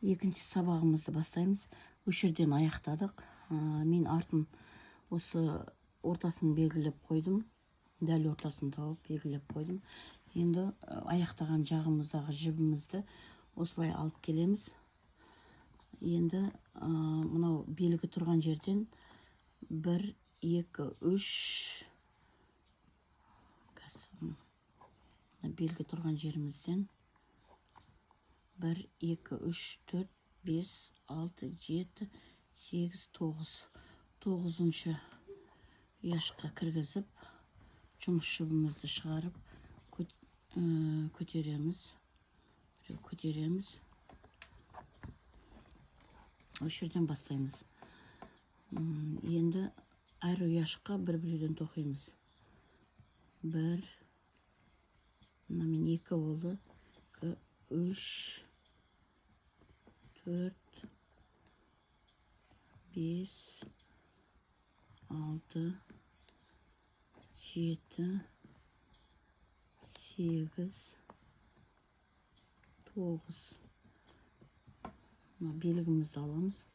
Екінші сабағымызды бастаймыз. Осы жерден аяқтадық. Мен артын осы ортасын белгілеп қойдым. Дәл ортасын тауып белгілеп қойдым. Енді аяқтаған жағымыздағы жібімізді осылай алып келеміз. Енді мынау белгі тұрған жерден 1, 2, 3 белгі тұрған жерімізден 1, 2, 3, 4, 5, 6, 7, 8, 9. 9-шы ұяшыққа кіргізіп, жұмыс жібімізді шығарып көтереміз. Біреу көтереміз. Осы жерден бастаймыз. Енді әр ұяшыққа бір-біреуден тоқимыз. 1, мына мен 2 болды. 2, 3, 4, 5, 6, 7, 8, 9. Мына белгімізді аламыз.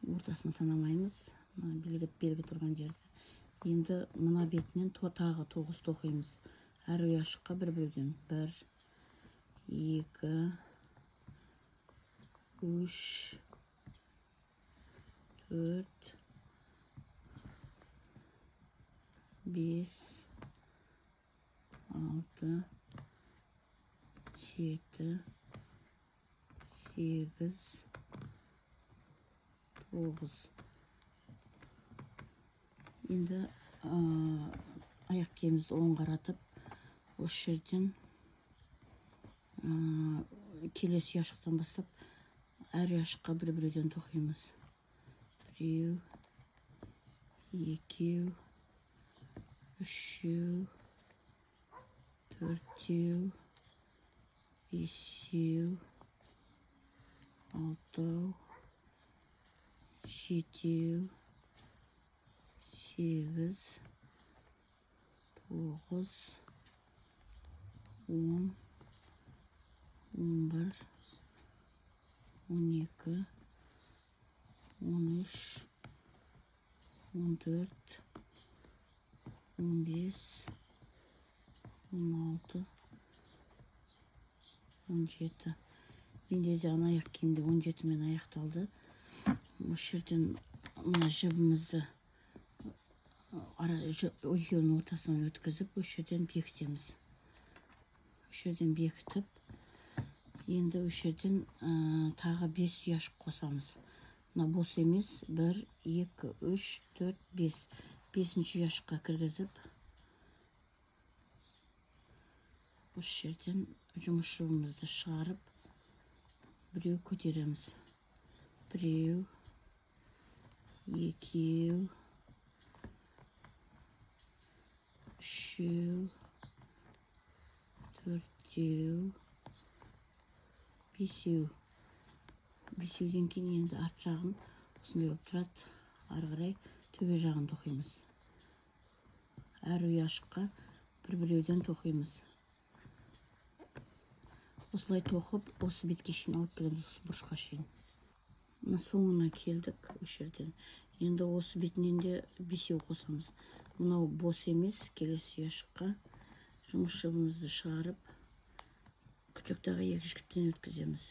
Ортасын санамаймыз. Мына белгі тұрған жерде. Енді мына бетінен тағы 9 тоқимыз. Әр ұяшыққа бір-біреуден. 1, 2, 3, 4, 5, 6, 7, 8, 9. Енді аяқ киімімізді оң қаратып, осы жерден келесі ұяшықтан бастап әр ұяшыққа бір-біреуден тоқимыз. 1, 2, 3, 4, 5, 6, 7, 8, 9, 10, 11, 12, 13, 14, 15, 16, 17. Менде де ана аяқ киімде 17 мен аяқталды. Осы жерден мына жібімізді ара екеуінің ортасынан өткізіп, осы жерден бекітеміз. Осы жерден бекітіп, енді осы жерден тағы 5 ұяшық қосамыз. Мына бос емес, 1, 2, 3, 4, 5. 5-ші ұяшыққа кіргізіп, осы жерден жұмыс жібімізді шығарып, біреу көтереміз. 1, 2, 3, 4, 5. 5-еуден кейін енді арт жағын осындай болып тұрады. Ары қарай төбе жағын тоқимыз. Әр ұяшыққа бір-біреуден тоқимыз. Осылай тоқып, осы бетке шейін алып келеміз, осы бұрышқа шейін. Мына соңына келдік осы жерден. Енді осы бетінен де 5 қосамыз. Мынау бос емес, келесі ұяшыққа жұмыс жібімізді шығарып, күтектағы екі жіптен өткіземіз.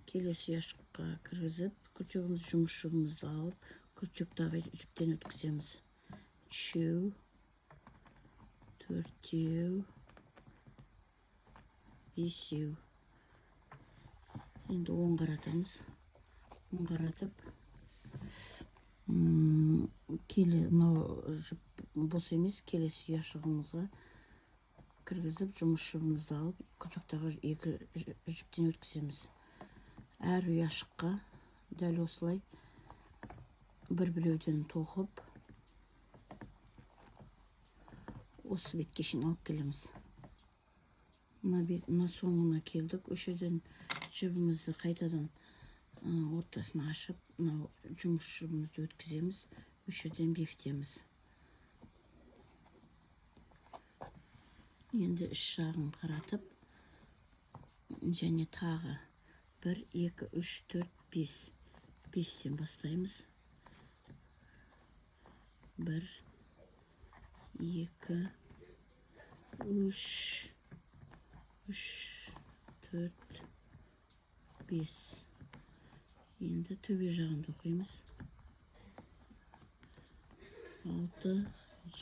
Келесі ұяшыққа кіргізіп, күтегіміз жұмыс жібімізді алып, күтектағы жіптен өткіземіз. 3, 4, 5. Енді оң қаратамыз. Оң қаратып, мынау жіп бос емес, келесі ұяшығымызға кіргізіп, жұмыс жібімізді алып, күтектағы екі жіптен өткіземіз. Әр ұяшыққа дәл осылай бір-біреуден тоқып, осы бетке шейін алып келеміз. Мына соңына келдік. Осы жерден жібімізді қайтадан ортасын ашып, мынау жұмыс жібімізді өткіземіз. Осы жерден бекітеміз. Енді іш жағын қаратып, және тағы 1, 2, 3, 4, 5. 5-тен бастаймыз. 1, 2, 3, 3, 4, 5. Енді төбе жағын тоқимыз. 6,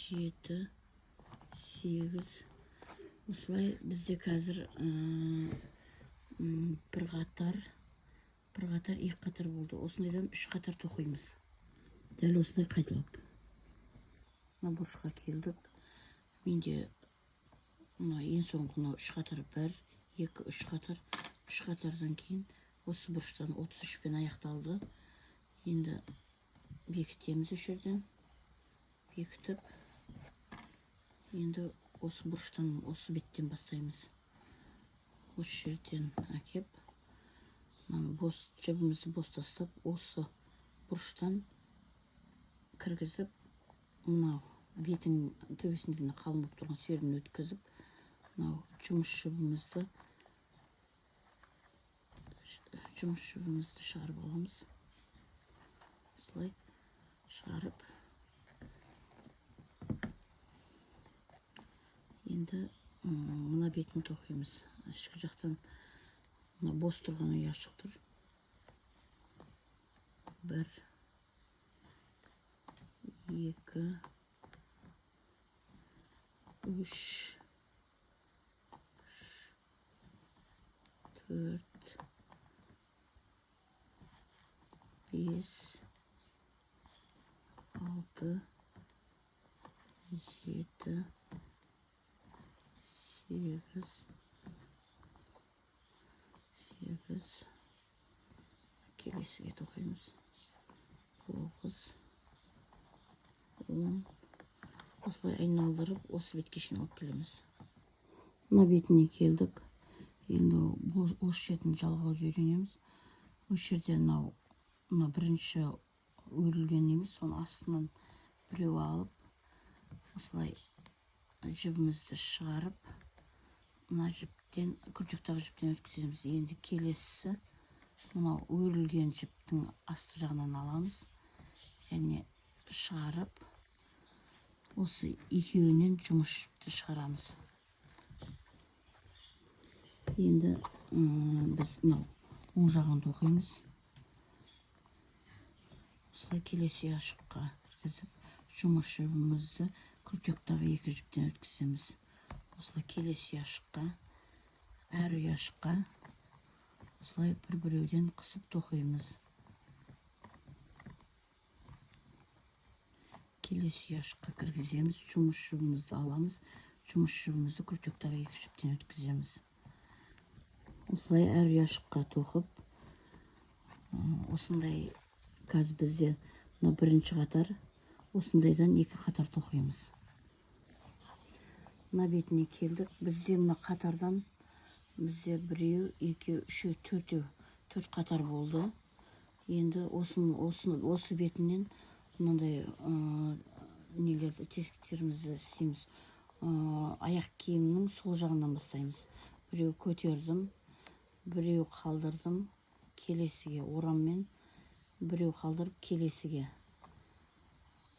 7, 8. Осылай бізде қазір бір қатар, бір қатар, екі қатар болды. Осындайдан үш қатар тоқимыз. Дәл осылай қайталап. Мына бұрышқа келдік. Менде мына ең соңғы мынау үш қатар, 1, 2, 3 қатар. 3 қатардан кейін осы бұрыштан 33 пен аяқталды. Енді бекітеміз осы жерден. Бекітіп, енді осы бұрыштан, осы беттен бастаймыз. Осы жерден әкеп, мынаны бос жібімізді бос тастап, осы бұрыштан кіргізіп, мынау бетің төбесінде мына қалың болып тұрған жерін өткізіп, мынау жұмыс жібімізді шығарып аламыз. Осылай шығарып, енді мына бетін тоқимыз. Ішкі жақтан мына бос тұрған ұяшық тұр. 1, 2, 3, 4, 5, 6, 7, 8, 8, келесіге тоқимыз. 9, 10. Осылай айналдырып, осы бетке шейін алып келеміз. Мына бетіне келдік. Енді осы жерден жалғауды үйренеміз. Осы жерде мынау мына бірінші өрілген емес, соның астынан біреу алып, осылай жібімізді шығарып, мына жіптен, крючоктағы жіптен өткіземіз. Енді келесісі мынау өрілген жіптің асты жағынан аламыз және шығарып, осы екеуінен жұмыс жіпті шығарамыз. Енді біз мынау оң жағын тоқимыз. Осылай келесі ұяшыққа кіргізіп, жұмыс жібімізді крючоктағы екі жіптен өткіземіз. Осылай келесі ұяшыққа, әр ұяшыққа осылай бір-біреуден қысып тоқимыз. Келесі ұяшыққа кіргіземіз, жұмыс жібімізді аламыз, жұмыс жібімізді крючоктағы екі жіптен өткіземіз. Осылай әр ұяшыққа тоқып, осындай қазір бізде мына бірінші қатар, осындайдан екі қатар тоқимыз. Мына бетіне келдік. Бізде мына қатардан бізде біреу, екеу, үшеу, төртеу, төрт қатар болды. Енді осы бетінен мынандай нелерді, тесіктерімізді істейміз. Аяқ киімнің сол жағынан бастаймыз. Біреу көтердім, біреу қалдырдым, келесіге ораммен, біреу қалдырып, келесіге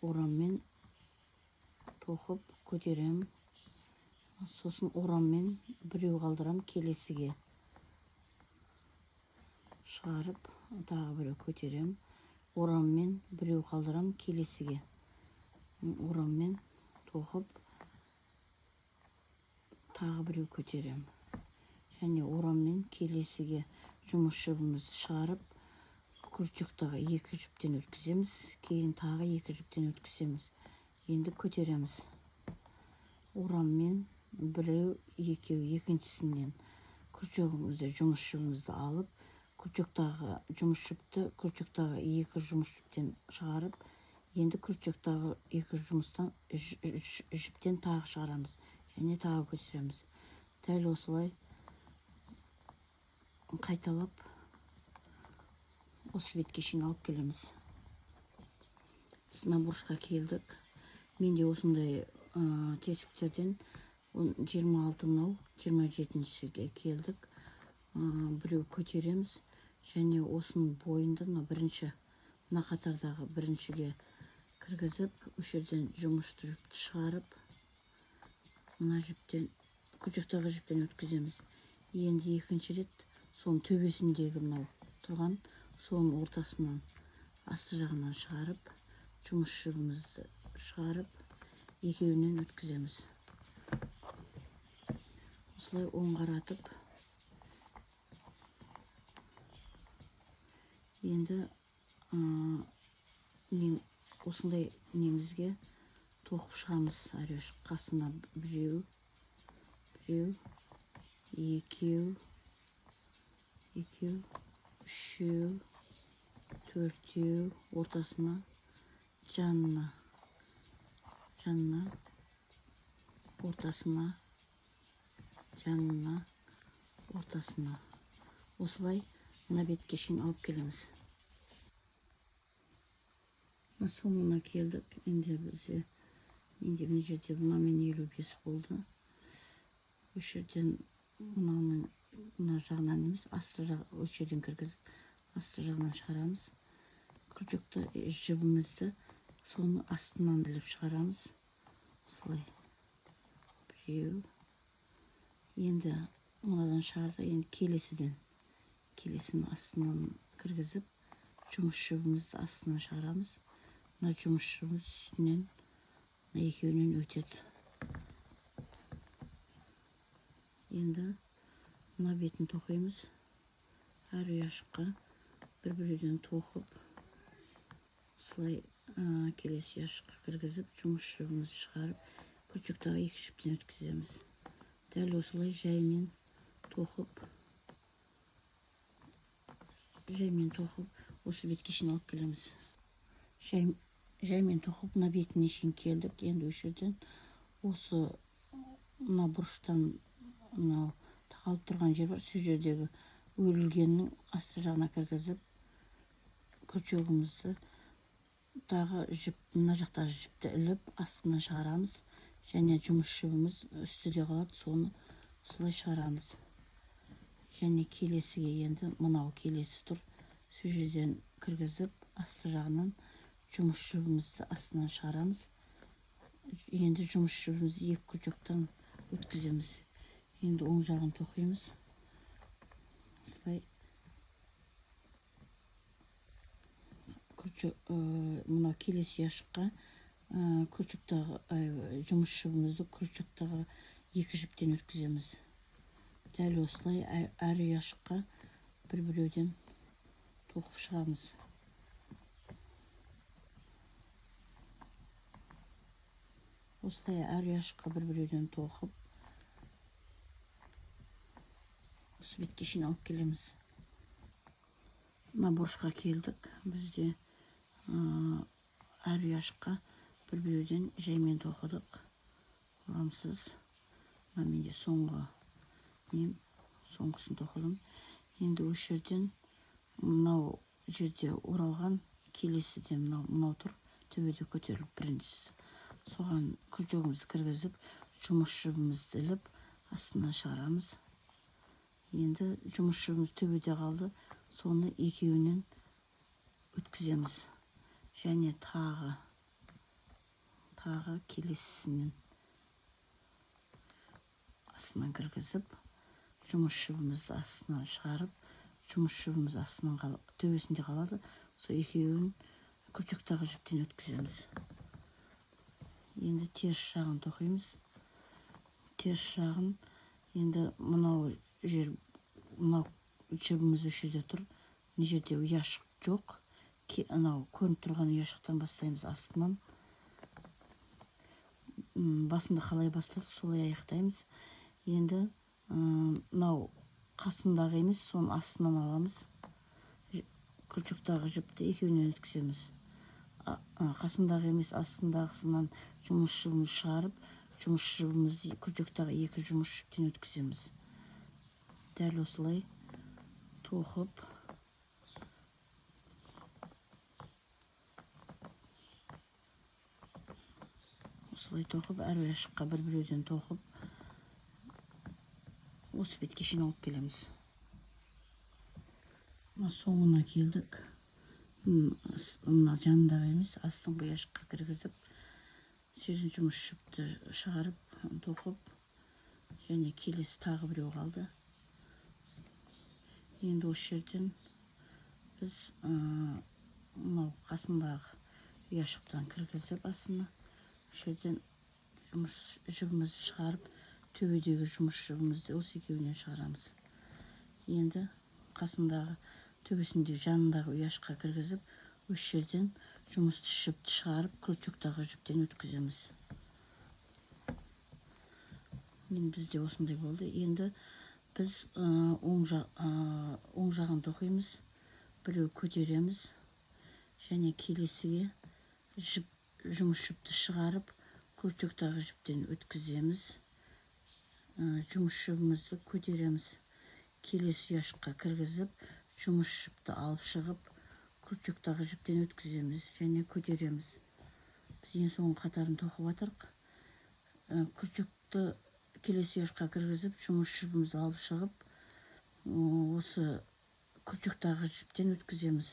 ораммен тоқып көтерем. Сосын ораммен біреу қалдырам, келесіге шығарып, тағы біреу көтерем, ораммен біреу қалдырам, келесіге ораммен тоқып, тағы біреу көтерем және ораммен келесіге жұмыс жібімізді шығарып, крючоктағы екі жіптен өткіземіз, кейін тағы екі жіптен өткіземіз. Енді көтереміз. Ораммен біреу, екеу, екіншісінен крючогымызды, жұмыс жібімізді алып, крючоктағы жұмыс жіпті крючоктағы екі жұмыс жіптен шығарып, енді крючоктағы екі жұмыстан жіптен тағы шығарамыз және тағы көтереміз. Дәл осылай қайталап осы бетке шейін алып келеміз. Біз мына бұрышқа келдік. Менде осындай тесіктерден 26 мынау, 27-шіге келдік. Біреу көтереміз және осының бойында мына бірінші, мына қатардағы біріншіге кіргізіп, осы жерден жұмысты жіпті шығарып, мына жіптен, крючоктағы жіптен өткіземіз. Енді екінші рет соның төбесіндегі мынау тұрған, соның ортасынан асты жағынан шығарып, жұмыс жібімізді шығарып, екеуінен өткіземіз. Осылай оң қаратып, енді осындай немізге тоқып шығамыз. Орешек қасына біреу, біреу, екеу, екеу, үшеу, төртеу, ортасына, жанына, жанына, ортасына, жанына, ортасына. Осылай мына бетке шейін алып келеміз. Мына соңына келдік. Енді бізде, менде мына жерде мынамен 55 болды. Осы жерден мынаның мына жағынан емес, асты жақ, осы жерден кіргізіп, асты жағынан шығарамыз. Крючокты, жібімізді соның астынан іліп шығарамыз. Осылай. Біреу. Енді мынадан шығардық, енді келесіден. Келесінің астынан кіргізіп, жұмыс жібімізді астынан шығарамыз. Мына жұмыс жібіміз үстінен, мына екеуінен өтеді. Енді мына бетін тоқимыз. Әр ұяшыққа бір-біреуден тоқып, осылай, келесі ұяшыққа кіргізіп, жұмыс жібімізді шығарып, крючоктағы екі жіптен өткіземіз. Дәл осылай жаймен тоқып, жаймен тоқып, осы бетке шейін алып келеміз. Жаймен тоқып, мына бетіне шейін келдік. Енді осы жерден, осы мына бұрыштан мынау тақалып тұрған жер бар, сол жердегі өрілгеннің асты жағына кіргізіп, крючогымызды тағы жіп, мына жақтағы жіпті іліп, астынан шығарамыз. Және жұмыс жібіміз үстіде қалады, соны осылай шығарамыз. Және келесіге енді мынау келесі тұр, сол жерден кіргізіп, асты жағынан жұмыс жібімізді астынан шығарамыз. Енді жұмыс жібімізді екі крючоктан өткіземіз. Енді оң жағын тоқимыз. Осылай крючок, мынау келесі ұяшыққа, крючоктағы, жұмыс жібімізді крючоктағы екі жіптен өткіземіз. Дәл осылай әр ұяшыққа бір-біреуден тоқып шығамыз. Осылай әр ұяшыққа бір-біреуден тоқып, осы бетке шейін алып келеміз. Мына бұрышқа келдік. Бізде, әр ұяшыққа бір-біреуден жаймен тоқыдық. Орамсыз. Мына менде соңғы нем, соңғысын тоқыдым. Енді осы жерден мынау жерде оралған келесіде мынау тұр, төбеде көтеріліп біріншісі. Соған крючогымызды кіргізіп, жұмыс жібімізді іліп, астынан шығарамыз. Енді жұмыс жібіміз төбеде қалды, соны екеуінен өткіземіз. Және тағы келесісінен астынан кіргізіп, жұмыс жібімізді астынан шығарып, жұмыс жібіміз астынан төбесінде қалады, сол екеуін крючоктағы жіптен өткіземіз. Енді теріс жағын тоқимыз. Теріс жағын енді мынау жер, мынау жібіміз осы жерде тұр. Мына жерде ұяшық жоқ. Анау көрініп тұрған ұяшықтан бастаймыз астынан. Басында қалай бастадық, солай аяқтаймыз. Енді, мынау қасындағы емес, соның астынан аламыз. Крючоктағы жіпті екеуінен өткіземіз. Қасындағы емес, астындағысынан жұмыс жібімізді шығарып, жұмыс жібімізді крючоктағы екі жұмыс жіптен өткіземіз. Дәл осылай тоқып, осылай тоқып, әр ұяшыққа бір-біреуден тоқып, Осы бетке шейін алып келеміз. Мына соңына келдік. Мына жанындағы емес, астыңғы ұяшыққа кіргізіп, сегізінші жұмыс жіпті шығарып, тоқып, және келесі тағы біреу қалды. Енді осы жерден біз мынау қасындағы ұяшықтан кіргізіп астына, осы жерден жұмыс жібімізді шығарып, төбедегі жұмыс жібімізді осы екеуінен шығарамыз. Енді қасындағы төбесінде жанындағы ұяшыққа кіргізіп, осы жерден жұмыс жіпті шығарып, крючоктағы жіптен өткіземіз. Енді бізде осындай болды. Енді біз оң жағын тоқимыз, біреу көтереміз және келесіге жұмыс жіпті шығарып, крючоктағы жіптен өткіземіз. Жұмыс жібімізді көтереміз. Келесі ұяшыққа кіргізіп, жұмыс жіпті алып шығып, крючоктағы жіптен өткіземіз және көтереміз. Біз ең соңғы қатарын тоқып жатырық. Крючокты келесі ұяшыққа кіргізіп, жұмыс жібімізді алып шығып, осы крючоктағы жіптен өткіземіз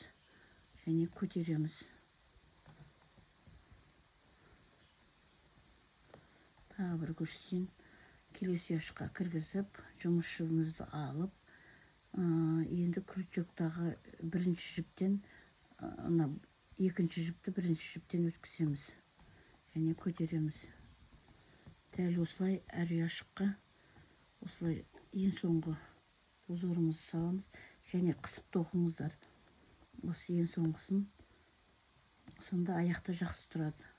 және көтереміз. Тағы бір көрсетейін. Келесі ұяшыққа кіргізіп, жұмыс жібімізді алып, енді крючоктағы бірінші жіптен, мына екінші жіпті бірінші жіптен өткіземіз және көтереміз. Дәл осылай әр ұяшыққа осылай ең соңғы узорымызды саламыз және қысып тоқыңыздар. Осы ең соңғысын, сонда аяқта жақсы тұрады.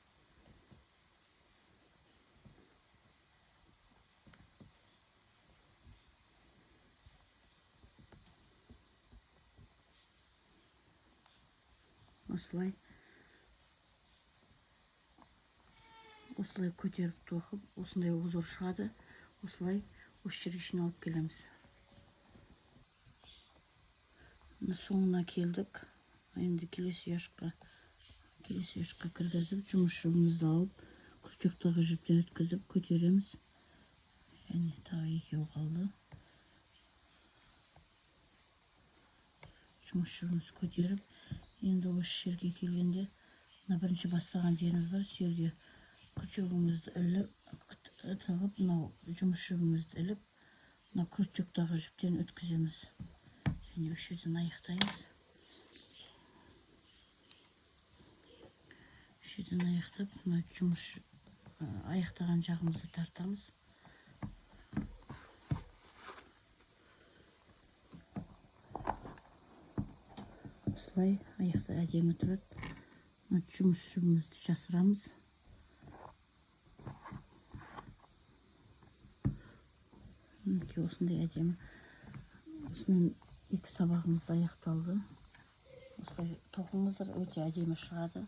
Осылай көтеріп тоқып, осындай узор шығады. Осылай осы жерге шейін алып келеміз. Міне соңына келдік. Енді келесі ұяшыққа кіргізіп, жұмыс жібімізді алып, крючоктағы жіптен өткізіп көтереміз. Және тағы екеу қалды. Жұмыс жібімізді көтеріп, енді осы жерге келгенде мына бірінші бастаған жеріміз бар, сол жерге крючогымызды іліп, тығып, мынау жұмыс жібімізді іліп, мына крючоктағы жіптен өткіземіз. Және осы жерден аяқтаймыз. Осы жерден аяқтап, мына жұмыс аяқтаған жағымызды тартамыз. Осылай аяқта әдемі тұрады. Мына жұмыс жібімізді жасырамыз. Мінекей осындай әдемі. Осымен екі сабағымыз да аяқталды. Осылай тоқыңыздар, өте әдемі шығады.